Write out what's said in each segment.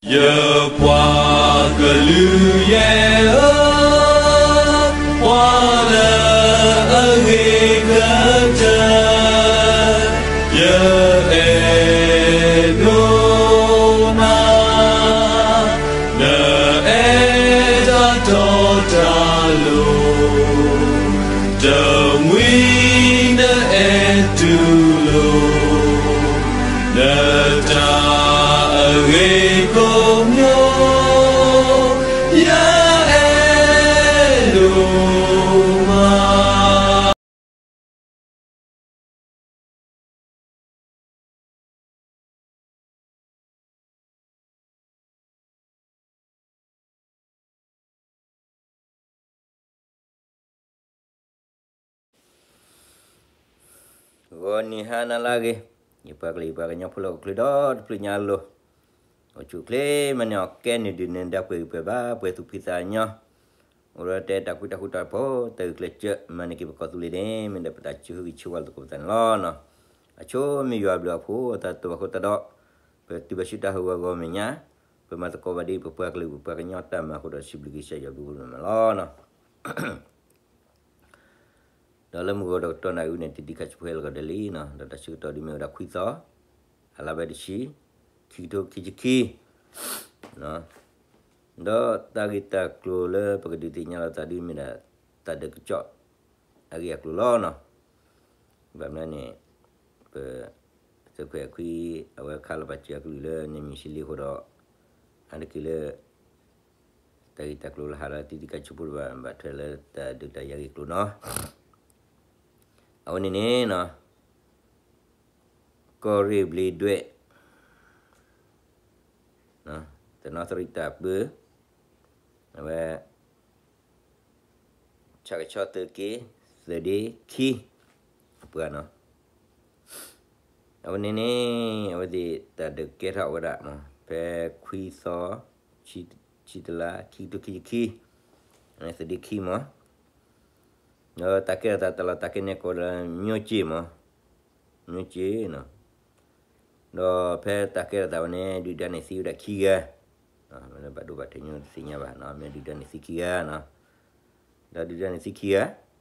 ယပှၤကလုာ်ယဲၢ်ဧၢ, ပှၤလၢအဂ့ၤကတၢၢ်, ယအဲၣ်ဒိးနၤ, နအဲၣ်တၢ်တီတၢ်လိၤ, တမှံၤနအဲၣ်တူၢ်လိာ် နတၢ်အဂ့ၤကိးမံၤ, ယအဲၣ်ဒိးမး. ဂီၤနံၤဟါနၤလၢအဂ့ၤ, ယပှၤကလုာ်ယပှၤကညီဖိလၢဟီၣ်ခိၣ်ချၢဒီတဖျၢၣ်ညါအလိၤ, အိၣ်ဆူၣ်အိၣ်ချ့မၤန့ၢ်အီၣ်ကဲနုာ်ဒုးနုာ်ဒါပှဲၤဂံၢ်ပှဲၤဘါ ပှဲၤသူၣ်ဖှံသးညီ, အိၣ်ဒီးတဲတၢ်ကွံတၢ်ဃူတၢ်ဖိး တၢ်ဂုာ်ကျဲးစၢး မၤန့ၢ်က့ၤပကီၢ်သူလ့ၤန့ၣ် မ့ၢ်ဒီးပတၢ်ဆၢဂ့ၤဆၢဝါလၢသကိးပသးန့ၣ်လီၤ. အဆိမ့ၢ်ယွၤအဘျုးအဖှိၣ်အသးတဘၣ်ဃိသတးဒီး, ပတုၤဘၣ်ဆူတၢ်ဟးဂီၤအဂီၢ်မဲာ်ညါ, ပမၤသကိးဘၣ်ဒ်ပပှၤကလုာ်ပပှၤကညီတၢ်မၤအဃိဒီး စံးဘျုးကစၢ်ယွၤဘျုးဖှိၣ်န့ၣ်မးလီၤ. ဒီးလၢမုၢ်ဂီၤဒီးကတီၢ်နၣ်ရံၣ်အံၤန့ၣ် တံၤတံၤခါဆူဖိဟဲလီၤကဒီးလံနီၤ, ဒီးတၢ်ဆၢကတီၢ်ဒ်မ့ၢ်ဝဲဒၣ်ခွံသီ, အလါဘဲတဆံ, ခံကထိခံဆံခံ, ဒီးတၢ်ဂ့ၢ်တၢ်ကျိၤလၢပကဒုးသ့ၣ်ညါလီၤသးဒ်မ့ၢ်ဒၣ် တၢ်ဒုးကစီၣ်အဂ့ၢ်အကျိၤလီၤနီၤ. ဘၣ်မနုၤန့ၣ် ပ သုးခွဲးခွံ အဝဲခးလီၤပာ်စၢၤအကလုၢ်လၢန့ၣ်မံၤဆံလံအဃိဒီး, အါတက့ၢ်လၢ တၢ်ဂ့ၢ်တၢ်ကျိၤလၢဟးလၢတံၤတံၤခါဆူဖိတဘၣ် ဘၣ်ထွဲလၢတၢ်ဒုးတၢ်ယၤဂ့ၢ်ကျိၤနီၤ. အဝဲန့ၣ်န့ၣ်နီၤ, ကီၢ်ရ့ၣ်ဘျံးဒွဲၣ် တနီသရံၣ်တၢ်ပၢ, အဝဲ ဆၣ်ကဆီသုးက့, သုးဒ့ခံ, အပှၤနီၤ. အဝဲန့ၣ်န့ၣ် အဝဲသ့ၣ်တၢ်ဒုးကဲထီၣ်ဝဲဒၣ်မး ဖဲခွံသီ, ဆံတလါ, ခံကထိခံဆံခံ, သုးဒ့ခံမး. ဒီးတၢ်ကဲထီၣ်သးတၢ်လီၢ်တၢ်ကဲန့ၣ်ကိးလၢ မျိုးကၠ့မး, မျိုးကၠ့နီၤ. ဒီးဖဲတၢ်ကဲထီၣ်သးဝဲန့ၣ် ဒုၣ်ဒါန့ၣ်သံဝဲဒၣ်ခံဂၤ, မ့ၢ်လၢဘၣ်ဒိဘၣ်ထံးညိတသ့ၣ်ညါဘၣ်နီၤ, မ့ၢ်ဒုၣ်ဒါန့ၣ်သံခံဂၤနီၤ. ဒီးဒုၣ်ဒါန့ၣ်သံခံဂၤ,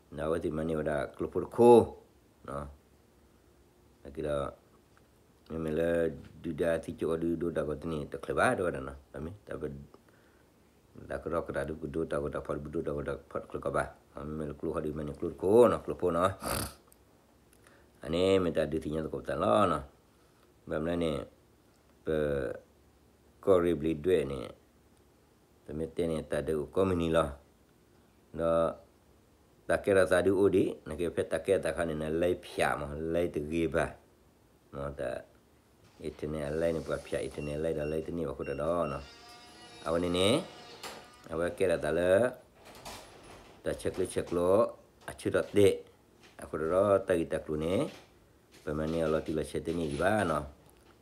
ဒီးအဝဲသ့ၣ်မၤန့ၢ်ဝဲဒၣ်ကျိဖိတခိၣ်, ကဒီး မ့မ့ၢ်လၢ ဒုၣ်ဒါသံကၠိၣ်အီၤဒုးဒိတၢ်ဂီၤတန့ၢ်တချုးဘၣ်တဲဝဲဒၣ်နီၤ, မ့ၢ် တၢ်ကရၢကရိတၢ်ဒုးပကဒိတၢ်ဂီၤတၢ်ဖီၣ် ပဒိတၢ်ဂီၤတၢ်ဖီၣ်တချုးကီးဘၣ်, မ့မ့ၢ်လၢကျိခီဒုးမၤန့ၢ်ကျိတခိၣ်နီၤ, ကျိဖိနီၤ. အန့ၣ်မ့ၢ်တၢ်ဒုးသ့ၣ်ညါသကိးပသးန့ၣ်လီၤ. ဘၣ်မနုၤန့ၣ် ပ ကီၢ်ရ့ၣ်ဘျံးဒွဲၣ်န့ၣ် ပမ့ၢ်တဲန့ၣ် တၢ်ဒုးအိၣ်ကိးမုၢ်နံၤလီၤ. ဒီး တၢ်ကဲထီၣ်သးဒုးအိၣ်ဒံး, နာ်က့ဖဲတၢ်ကဲထီၣ်သးခါန့ၣ် လံဖၠးမး, လံတဂ့ၤဘၣ်, မ့ၢ်တၢ် internet အလံန့ၣ် ပှၤဖၠး internet အလံဒီးလံတန့ၢ်ဘၣ်အဃိတၢ်ဒီး အဝဲန့ၣ်န့ၣ် အဝဲကဲထီၣ်သးလၢ တၢ်ဆဲးကျိးဆဲးကျိး အဆၢထီၣ်တဲာ် အဃိတၢ်ဒီး တၢ်ဂ့ၢ်တၢ်ကျိၤန့ၣ် ပမၤန့ၢ်အီၤလီၤတံၢ်လီၤဆဲးတန့ၢ်ဒံးဘၣ်နီၤ.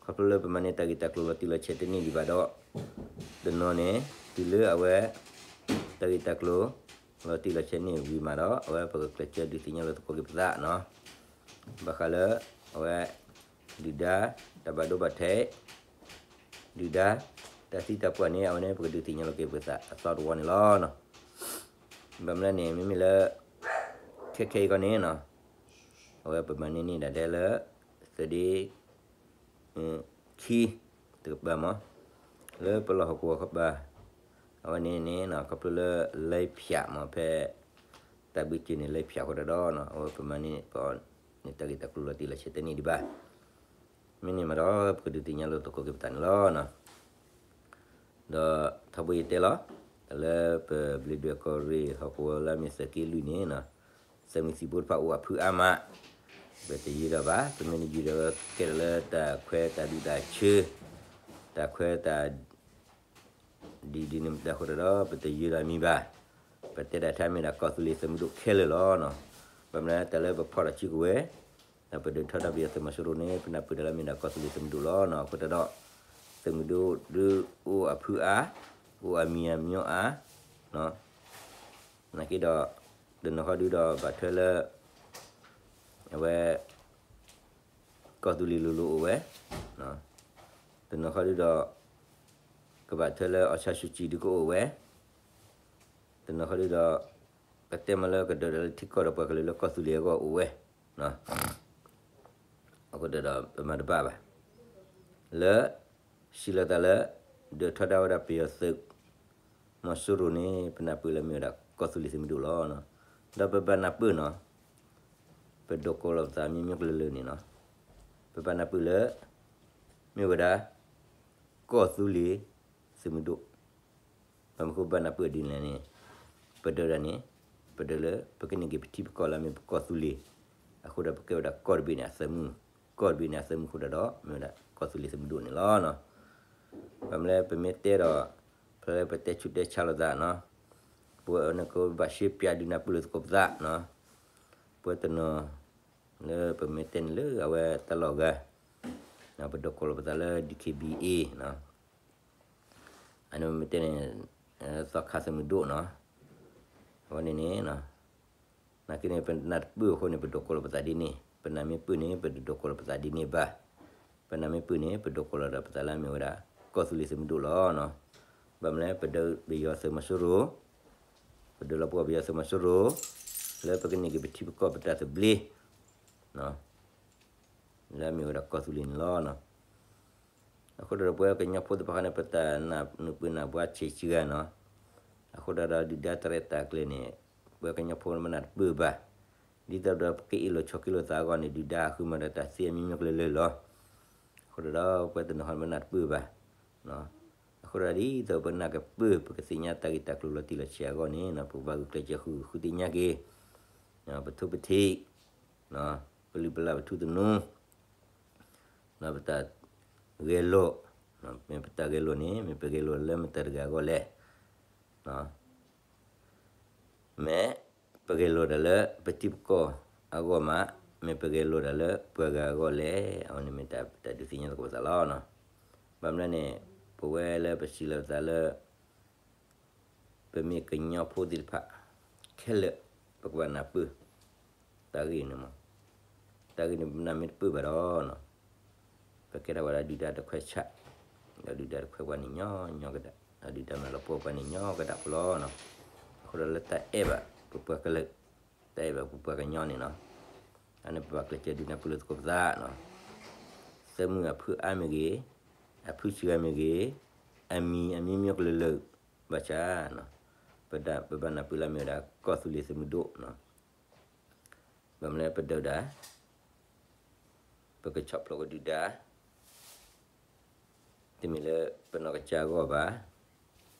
ခီဖျိလၢပမၤန့ၢ်တၢ်ဂ့ၢ်တၢ်ကျိၤလီၤတံၢ်လီၤဆဲးတန့ၢ်ဒံးဘၣ်ဒီး တနီၤန့ၣ် တုၤလၢအဝဲ တၢ်ဂ့ၢ်တၢ်ကျိၤ လီၤတံၢ်လီၤဆဲးန့ၢ်ဝံၤမးဒီး အဝဲပကကျဲးစၢးဒုးသ့ၣ်ညါလိာ်သကိးက့ၤပသးနီၤ. ဘၣ်ဃးလၢ အဝဲ ဒုၣ်ဒါ တၢ်ဘၣ်ဒိဘၣ်ထံး ဒုၣ်ဒါ တၢ်သံတၢ်ပှၢ်န့ၣ် အဝဲန့ၣ် ပကဒုးသ့ၣ်ညါလိာ်က့ၤပသးအသီတဝီန့ၣ်လီၤ. ဘၣ်မနုၤန့ၣ် မ့မ့ၢ်လၢ ခဲခဲအံၤခီန့ၣ်နီၤ အဝဲပမၤန့ၢ်န့ၢ်ဒၣ်ဒဲလၢ သၢဒ့ ခံ တကပၤမး လၢပလီၢ်ဟီၣ်ကဝီၤခီပၤ အဝဲန့ၣ်န့ၣ် ခီဖျိလၢလံဖၠးမး ဖဲ တၢ်ဘုးက့ၤန့ၣ် လံဖၠးဃိတၢ်ဒီး အဝဲပမၤန့ၢ်ပအီၤန့ၣ် တၢ်ဂ့ၢ်တၢ်ကျိၤလီၤတံၢ်လီၤဆဲးတန့ၢ်ဒံးဘၣ်. မ့ၢ်န့ၣ်မးဒီး ပကဒုးသ့ၣ်ညါလိာ်သကိးက့ၤပသးန့ၣ်လီၤ. ဒီးထီဘိယတဲလီၤ တၢ်လၢပဘျံးဒွဲၣ်ကီၢ်ရ့ၣ်ဟီၣ်ကဝီၤလၢမ့ၢ်သုးက့လွံၢ်န့ၣ် သုးမုၢ်သံၣ်ဘိတဖၣ်အိၣ်အဖုအါမး ပတယၢၤဒံးဘၣ်. ပမ့ၢ်တယၢၤဒီးကဲထီၣ်လၢတၢ်ခွဲးတၢ်ဒူၣ်တၢ်ဆၢ တၢ်ခွဲးတၢ် ဒ်ဒ်န့ၣ်တၢ်ဃိတၢ်ဒီး ပတယၢၤတၢ်မံၤဘၣ်. ပတဲဒၣ်ထဲမ့ၢ်ဒၣ်ကီၢ်သူလ့ၤသုးမုၢ်ဒိၣ်ခဲလၢာ်လီၤ. ဘၣ်မနုၤတၢ်လၢပဖီၣ်တၢ်စုကဝဲၤ ဒီးပဒုးထီဒါပယီၤသုးမီၤစိရိၤန့ၣ် ပနၢ်ပၢၢ်တၢ်လၢမ့ၢ်ဒၣ်ကီၢ်သူလ့ၤသုးမုၢ်ဒိၣ်လီၤ. အဃိတၢ်ဒီး သုးမုၢ်ဒိၣ်ဒုးအိၣ်အဖုအါ အိၣ်အမံၤအမံၤအါ နာ်က့ဒီး တနီၤဃီဒုးဒီးဘၣ်ထွဲလၢ အဝဲ ကီၢ်သူလ့ၤလိၤလိၤအိၣ်ဝဲ တနီၤဃီဒုးဒီး ကဘၣ်ထၢလၢ အောင်ဆန်းစုကြည် ဒုးကအိၣ်ဝဲ, တနီၤဃီဒုးဒီး ကတဲမ့ၢ်လၢကဒၢးတၢ်လၢထံကီၢ်ဒီးပှၤကလုာ်လၢကီၢ်သူလ့ၤအဂီၢ်အိၣ်ဝဲ, အဃိဒီးပမၤတဘၣ်ဘၣ်, လၢ စံးလီၤသးလၢ ဒၢးထီဒါဝဲဒၣ်ပယီၤသုး မီၤစိရိၤန့ၣ် ပနၢ်ပၢၢ်လၢမ့ၢ်ဝဲဒၣ် ကီၢ်သူလ့ၤသုးမုၢ်ဒိၣ်လီၤ. ဒီးပဘၣ်နၢ်ပၢၢ်နီၤ, ပဒိးကိးလီၤပသးမံၤမံၤကလုာ်လၢန့ၣ်နီၤ, ပဘၣ်နၢ်ပၢၢ်လၢ မ့ၢ်ဝဲဒၣ် ကီၢ်သူလ့ၤသုးမုၢ်ဒိၣ်, ဘၣ်မနုၤဃိဘၣ်နၢ်ပၢၢ်ဒ်လဲၣ်န့ၣ်, ပဒၢးဒၣ်န့ၣ်, ပဒၢးလၢပကန့ၢ်က့ၤပထံပကီၢ်လၢမ့ၢ်ပကီၢ်သူလ့ၤ, အဃိဒီးပကဲဝဲဒၣ်ကီၢ်တဘ့ၣ်န့ၣ်အသးမုၢ်, ကီၢ်တဘ့ၣ်န့ၣ်အသးမုၢ်အဃိဒီး မ့ၢ်ဝဲဒၣ်ကီၢ်သူလ့ၤသုးမုၢ်ဒိၣ်န့ၣ်လီၤ. ဘၣ်မနုၤလဲၣ် ပမ့ၢ်တဲဒီး ဖဲလၢပတဲဆူးတဲဆါလိာ်သးနီၤ, ပဝဲန့ၣ်ကဘၣ်ရှဲပၠးဒုးနၢ်ပၢၢ်လိာ်သကိးပသးနီၤ, ပဝဲတနီၤ လၢပမ့ၢ်တဲန့ၣ်လၢအဝဲတၢ်လီၢ်အဂၤ, ပဒိးကိးလီၤပသးလၢ ဒီးခ့ဘံၣ်အ့ၣ် အန့ၣ်မ့ၢ်တဲန့ၣ် သီခါသုးမုၢ်ဒိၣ်နီၤ, အဝဲန့ၣ်န့ၣ် နာ်က့န့ၣ် ပနၢ်တပၢၢ်အဃိန့ၣ် ပဒိးကိးလီၤပသးဒ်န့ၣ်, ပနၢ်မ့ၢ်ပၢၢ်န့ၣ် ပတဒိးကိးလီၤပသးဒ်န့ၣ်ဘၣ်, ပနၢ်မ့ၢ်ပၢၢ်န့ၣ် ပဒိးကိးလီၤဒီးပသးလၢအမ့ၢ်ဝဲဒၣ် ကီၢ်သူလ့ၤသုးမုၢ်ဒိၣ်လီၤ. ဘၣ်မနုၤလဲၣ် ပဒုးပယီၤသုးမီၤစိရိၤ, ပဒုးလီၤပှီၢ်ပယီၤသုးမီၤစိရိၤ, လၢပကန့ၢ်က့ၤပထံပကီၢ်ပတၢ်သဘျ့ လၢအမ့ၢ်ဝဲဒၣ်ကီၢ်သူလ့ၤန့ၣ်လီၤ. အဃိဒီးပဝဲကညီဖိသ့ၣ်တဖၣ်န့ၣ် ပတၢ်နၢ်ပၢၢ်နၢ်ဘှါဆံးစှၤနီၤ, အဃိဒီးဒုၣ်ဒါတရဲၣ်တၢ်ကျဲၤန့ၣ် ပဝဲကညီဖိမ့ၢ်နၢ်တပၢၢ်ဘၣ်, ဒ်သိးဒီးပကအ့ၣ်လိာ်ဆိးက့လိာ်သးအဂီၢ်န့ၣ် ဒုၣ်ဒါအဃုမၤဒီးတၢ်သ့အမံၤမံၤကလုာ်လၢာ်လီၤ. အဃိဒီးပဝဲတနီၤဟီမ့ၢ်နၢ်တပၢၢ်ဘၣ်, အဃိဒီးဒ်သိးပနၢ်ကပၢၢ် ပကသ့ၣ်ညါတၢ်ဂ့ၢ်တၢ်ကျိၤလီၤတံၢ်လီၤဆဲးအဂီၢ်န့ၣ် ပကဘၣ်ဂုာ်ကျဲးစၢးဃုာ်ဃုသ့ၣ်ညါက့ၤ ပထိပထံး, ပလုၢ်ပလၢ်ပထူသနူ, ပတၢ်ဂဲၤလိာ်, မ့ၢ်ပတၢ်ဂဲၤလိာ်န့ၣ် မ့ၢ်ပဂဲၤလိာ်လၢမတၤတဂၤအဂီၢ်လဲၣ်, မ့ၢ်ပဂဲၤလိာ်တၢ်လၢပထံပကီၢ်အဂီၢ်မး, မ့ၢ်ပဂဲၤလိာ်တၢ်လၢပှၤဂၤအဂီၢ်လဲၣ်, အဝဲန့ၣ်မ့ၢ်တၢ်ဒုးသ့ၣ်ညါသကိးပသးလီၤ. ဘၣ်မနုၤလဲၣ်န့ၣ် ပဝဲလၢပစံးလီၤပသးလၢ ပမ့ၢ်ကညီဖိသ့ၣ်တဖၣ် ခဲလၢာ် ပကဘၣ်နၢ်ပၢၢ် တၢ်ဂ့ၢ်န့ၣ်မး, တၢ်ဂ့ၢ်န့ၣ် ပနၢ်မ့ၢ်တပၢၢ်ဘၣ်ဒီး ပကဲထီၣ်ဝဲဒၣ်ဒုၣ်ဒါတခွဲးဆၣ်, ဒီးဒုၣ်ဒါတခွဲးပှၤန့ၣ်ညီညီကဒၣ်, ဒီးဒုၣ်ဒါမ့ၢ်လီၤပှီၢ်ပှၤန့ၣ်ညီကဒၣ်ဖိလီၤ. အဃိဒီးလၢတၢ်အဲၣ်ဘၣ်ပပှၤကလုာ်, တၢ်အဲၣ်ဘၣ်ပပှၤကညီန့ၣ်နီၤ, အန့ၣ်ပဘၣ်ကျဲးစၢးဒုးနၢ်ပၢၢ်လိာ်သကိးပသး, သၢမုၢ်အဖုအါမ့ၢ်ဂ့ၤ, အဖုစှၤမ့ၢ်ဂ့ၤ, အမံၤအမံၤမံၤကလုာ်လၢာ်, ဘၣ်ဆၣ် ပဒၣ်ပဘၣ်နၢ်ပၢၢ်လၢအမ့ၢ်ဝဲဒၣ် ကီၢ်သူလ့ၤသုးမုၢ်ဒိၣ်နီၤ, ဘၣ်မနုၤလၢပဒုးဒၣ် ပကဆီၣ်ဖျိးကဒုၣ်ဒါ တမ့ၢ်လၢပနီၢ်ကစၢ်အဂီၢ်ဘၣ်,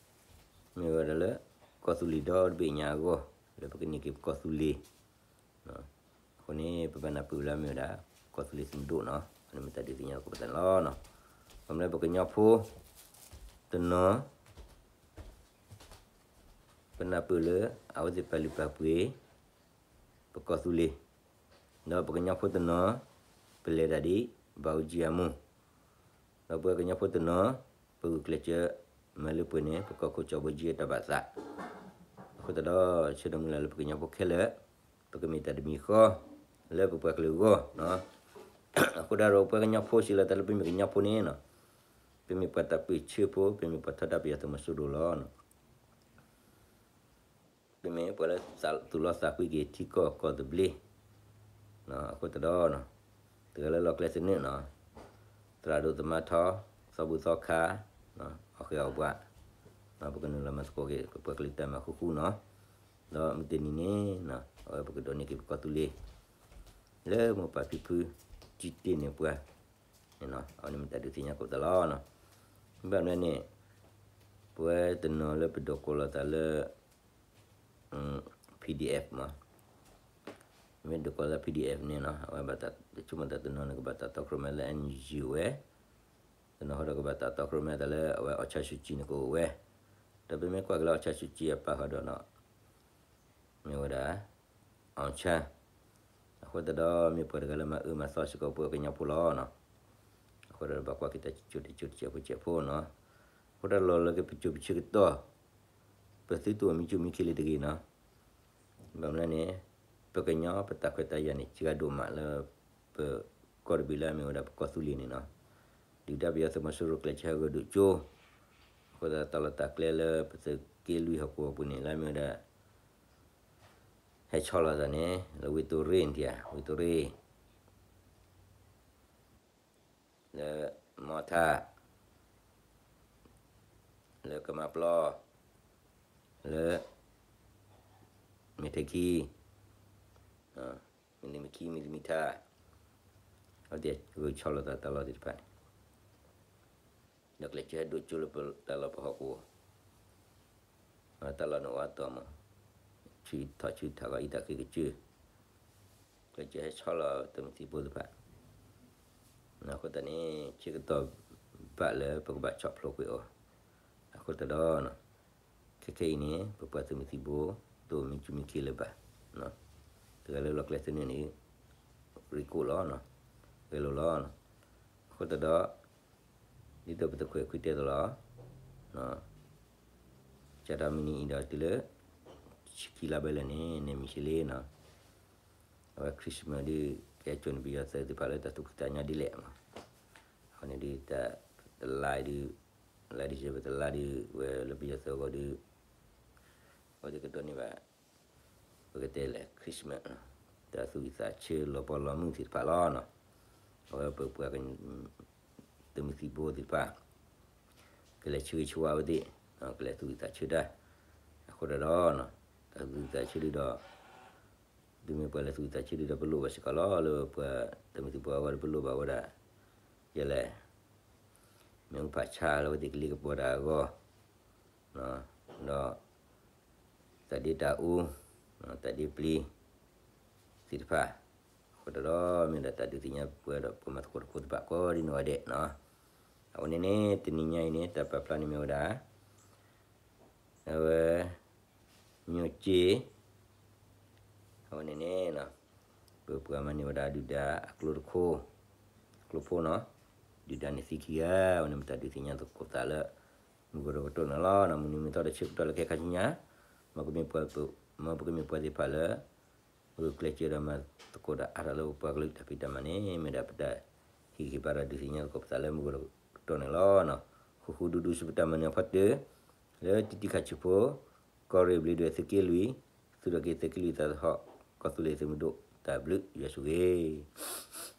မ့ၢ်ဝဲဒၣ်လၢ ကီၢ်သူလ့ၤဒီတဘ့ၣ်ညါအဂီၢ် လၢပကန့ၢ်က့ၤပကီၢ်သူလ့ၤ, အဃိန့ၣ် ပဘၣ်နၢ်ပၢၢ်လၢအမ့ၢ်ဝဲဒၣ် ကီၢ်သူလ့ၤသုးမုၢ်ဒိၣ်နီၤ, အန့ၣ်မ့ၢ်တၢ်ဒုးသ့ၣ်ညါသကိးပသးန့ၣ်လီၤ. ဘၣ်မနုၤလၢပကညီဖိ တနီၤ ပနၢ်ပၢၢ်လၢ အဝဲသ့ၣ်ပာ်လုၢ်ပာ်ပှ့ၤ ပကီၢ်သူလ့ၤ, ဒီးပကညီဖိတနီၤ ပလဲၤဒၣ်ဒ် ဘၣ်အူကၠံအမိၢ်, ဒီးပှၤကညီဖိတနီၤ ပဂုာ်ကျဲးစၢး မၤလၢပှဲၤန့ၣ် ပကီၢ်ခိၣ်ကၠီဘိကၠံအတၢ်ဘၣ်သး, အဃိသတးဒီး ဆၢဒိၣ်မုၢ်လၢ်လၢပကညီဖိခဲလၢာ် ပကမ့ၢ်တၢ်တမံၤဃီ လၢပပှၤကလုာ်အဂီၢ်, အဃိသတးဒီး ပှၤကညီဖိစံးလီၤသးလၢပမ့ၢ်ကညီဖိန့ၣ်နီၤ, ပမ့ၢ်ပှၤတၢ်ပၢၢ်ဆၢဖိ ပမ့ၢ်ပှၤထီဒါပယီၤသုးမီၤစိရိၤလီၤ. ပမ့ၢ်ပှၤလၢသူၣ်လီသးကွံက့ၤထံကီၢ်ကီၢ်သဘျ့, အဃိသတးဒီး တဂၤလၢလီၢ်ကျဲသနၢၣ်နီၤ, သရၣ်ဒိၣ်သမါထီ, သီဘူၣ်သီခါ, အီၣ်ဃဲၤအီၣ်ဘှး, ပကနုာ်လီၤမၤသကိးက့ၤ ပပှၤကလုာ်တၢ်မၤဃူဃူနီၤ, ဒီးမုၢ်တနံၤန့ၣ် အဝဲပကဒိးန့ၢ်က့ၤပကီၢ်သူလ့ၤ လၢမိၢ်ပၢ်ဖံဖု ကံတ့ၢ်န့ၢ်ပှၤန့ၣ်နီၤ, အဝဲန့ၣ်မ့ၢ်တၢ်ဒုးသ့ၣ်ညါသကိးပသးလီၤ. ဘၣ်မနုၤန့ၣ် ပဝဲတနီၤလၢပဒိးကိးလီၤသးလၢ PDF မး, မ့ၢ်ဒိးကိးလၢ PDF န့ၣ်နီၤ, အဝဲဘၣ်တၢ်ဆိကမိၣ်သးတနီၤန့ၣ် ကဘၣ်တၢ်တီခိၣ်ရိၣ်မဲလၢ NUG ဝဲ, တနီၤဃီဒီးကဘၣ်တၢ်တီခိၣ်ရိၣ်မဲသးလၢအဝဲ အောင်ဆန်းစုကြည် န့ၣ်ကအိၣ်ဝဲ, ဒီးပမ့ၢ်ကွၢ်က့ၤလၢ အောင်ဆန်းစုကြည် အပာ်ဃီဒီးနီၤ မ့ၢ်ဝဲဒၣ် အောင်ဆန်း, အဃိသတးဒီး မ့ၢ်ပှၤတဂၤလၢမၤအၢမၤသီစ့ၢ်ကီးပှၤကညီဖိလီၤနီၤ, အဃိသတးဒီး ဘၣ်ကွၢ်က့ၤတၢ်ကၠိတကၠိတကၠိဖိစဲးဖိနီၤ, အဃိသတးဒီးလီၤလၢကပစိၤပဆၢကတီၢ် ပသုတအိၣ်မံကၠိမံခ့လံတဂ့ၤနီၤ, ဘၣ်မနုၤန့ၣ် ပကညီပတၢ်ခွဲးတၢ်ယာ်န့ၣ် စှၤဒိၣ်မးလၢ ပကီၢ်တဘ့ၣ်လၢအမ့ၢ်ဝဲဒၣ်ပကီၢ်သူလ့ၤန့ၣ်နီၤ, ဒုၣ်ဒါပယီၤသုးမီၤစိရိၤကျဲးစၢးဟးဂီၤဒိၣ်ကၠိ, အဃိ အဃိသတးတၢ်လီၢ်တၢ်ကျဲလၢပသုးက့လွံၢ်ဟီၣ်ကဝီၤပူၤန့ၣ် လၢမ့ၢ်ဝဲဒၣ် ဟဲဆီလီၤသးန့ၣ် လၢဝ့ၢ်တိရ့ၣ်န့ၣ်ဧါ, ဝ့ၢ်တိရ့ၣ် လၢမီထၣ်, လၢကမါပျီ, လၢ မ့ၢ်ထဲခံ, မ့ၢ်လံမ့ၢ်ခံ မ့ၢ်လံမ့ၢ်ထၣ်, အဝဲသ့ၣ်ဂုာ်ဆီလီၤသးတၢ်လီၢ်သ့ၣ်တဖၣ်န့ၣ် ဒီးကျဲးစၢးဟဲဒိးကၠိလၢပတၢ်လီၢ်ပဟီၣ်ကဝီၤ, တၢ်လီၢ်န့ၣ်အိၣ်အါတီၢ်မး, ဆူထီၣ်ဆူထးဂီၤအံသးဃ့ကစၢၢ်, ကျဲးစၢးဟဲဆီလီၤသုးမုၢ်သံၣ်ဘိသ့ၣ်တဖၣ်, အဃိသတးန့ၣ် ဆၢကတီၢ်ဘၣ်လၢပကဘၣ်ဆီၣ်ဖျိးကွံာ်အီၤ, အဃိသတးဒီး ခဲခဲအံၤန့ၣ် ပပှၤသုးမုၢ်သံၣ်ဘိ တအိၣ်မံကၠူမံခ့လၢၤဘၣ်, တဂၤလၢလီၢ်ကျဲသနၢၣ်န့ၣ် ရ့ကိၣ်လီၤ, ဂဲၤလိာ်လီၤ, အဃိသတးဒီး ဒ်သိးပသုးခွဲးခွံတဲသ့လီၤ, ကၢ်ထီၣ်မံၤနံၤအံၤဒီးတုၤလၢ ဆံခံလါဘဲလဲၣ်န့ၣ် န့ၣ်မံၤဆ့လ့နီၤ, အဝဲ Christmas ဒုး ကဲကိးန့ၣ် ပယီၤသုးသ့ၣ်တဖၣ်လၢတၢ်သူၣ်ကံၢ်သးညီဒ်လဲၣ်မး, အဃိန့ၣ်ဒုး တလါဒုး လါ December တလါဒုး ဝဲလၢပယီၤသုးအဂီၢ်ဒုး အဝဲသ့ၣ်ကဒိးန့ၢ်ဘၣ် ပကတဲလဲၣ် Christmas တၢ်သူၣ်ဝံၣ်သးဆၢလီၤဘီလီၤမုၢ်သ့ၣ်တဖၣ်လီၤနီၤ, အဝဲပပှၤ သုးမုၢ်သံၣ်ဘိသ့ၣ်တဖၣ် ကလဲၤဆၢဂ့ၤဆၢဝါအဝဲသ့ၣ်, ကလဲၤသူၣ်ဝံၣ်သးဆၢတၢ်, အဃိဒီး တၢ်သူၣ်ဝံၣ်သးဆၢဒုးဒီး ဒ်မ့ၢ်ပှၤလဲၤသူၣ်ဝံၣ်သးဆၢဒုးဒီး ပလိၣ်ဘၣ်စ့ၢ်ကီးလီၤ လၢပှၤသုးမုၢ်သံၣ်ဘိအဂီၢ်ဒီး ပလိၣ်ဘၣ်ဝဲဒၣ် ယဲလဲၣ် မ့ၣ်အူဖးဆါလၢအဝဲသ့ၣ်ကလ့ကပီၤတၢ်အဂီၢ်, ဒီး တၢ်ဒ့တၢ်အူ, တၢ်ဒ့ပျံၤသ့ၣ်တဖၣ်, အဃိဒီး မ့ၢ်ဒၣ်တၢ်ဒုးသ့ၣ်ညါပှၤဒီး ပှၤမၤသကိးတၢ်ဖိသ့ၣ်တဖၣ်ကိးဒ်နီၢ်ဂၤဒဲးနီၤ, အဃိန့ၣ်န့ၣ် တနံၤညါအံၤန့ၣ် တၢ်ပာ်ဖျါန့ၣ်မ့ၢ်ဝဲဒၣ် အဝဲ မၠိၣ်က့ၣ်, အဝဲန့ၣ်န့ၣ် ပပှၤမၤန့ၢ်ဝဲဒၣ်ဒုၣ်ဒါအကျိတခိၣ်, ကျိဖိနီၤ, ဒုၣ်ဒါန့ၣ်သံခံဂၤ, အဝဲန့ၣ်မ့ၢ်တၢ်ဒုးသ့ၣ်ညါသကိးသးလၢ မုၢ်ကရၢကရိန့ၣ်လီၤ. မုၢ်နံၤမုၢ်သီဒီးဆၢကတီၢ်လၢခဲခါဆူညါ, မ်ပကမ့ၢ်ပှၤ, မ်ပကမ့ၢ်ပှၤသ့ၣ်တဖၣ်လၢ ဂုာ်ကျဲးစၢးဒီးမၤသကိးဒီးအါထီၣ်လၢပပှၤကလုာ်တၢ်ဖံးတၢ်မၤန့ၣ် မ့ၢ်ဒၣ်ပတၢ်ဟ့ၣ်ဂံၢ်ဘါဒီးဒုးသ့ၣ်ညါသကိးပသးလၢမုၢ်ကရၢကရိန့ၣ်လီၤ. ဃူဃူဒူဒူဆူပတၢ်မၤနၢၤအဖီတၢၢ် လၢတံတံခးဆူဖိ, ကီၢ်ရ့ၣ်ဘျ့းဒွဲၣ်သုးက့လွံၢ်, သုးထီၣ်က့ၤသုးက့လွံၢ်သးသဟီၣ်, ကီၢ်သူလ့ၤသုးမုၢ်ဒိၣ်, တၢ်ဘျုးယွၤဆိၣ်ဂ့ၤ.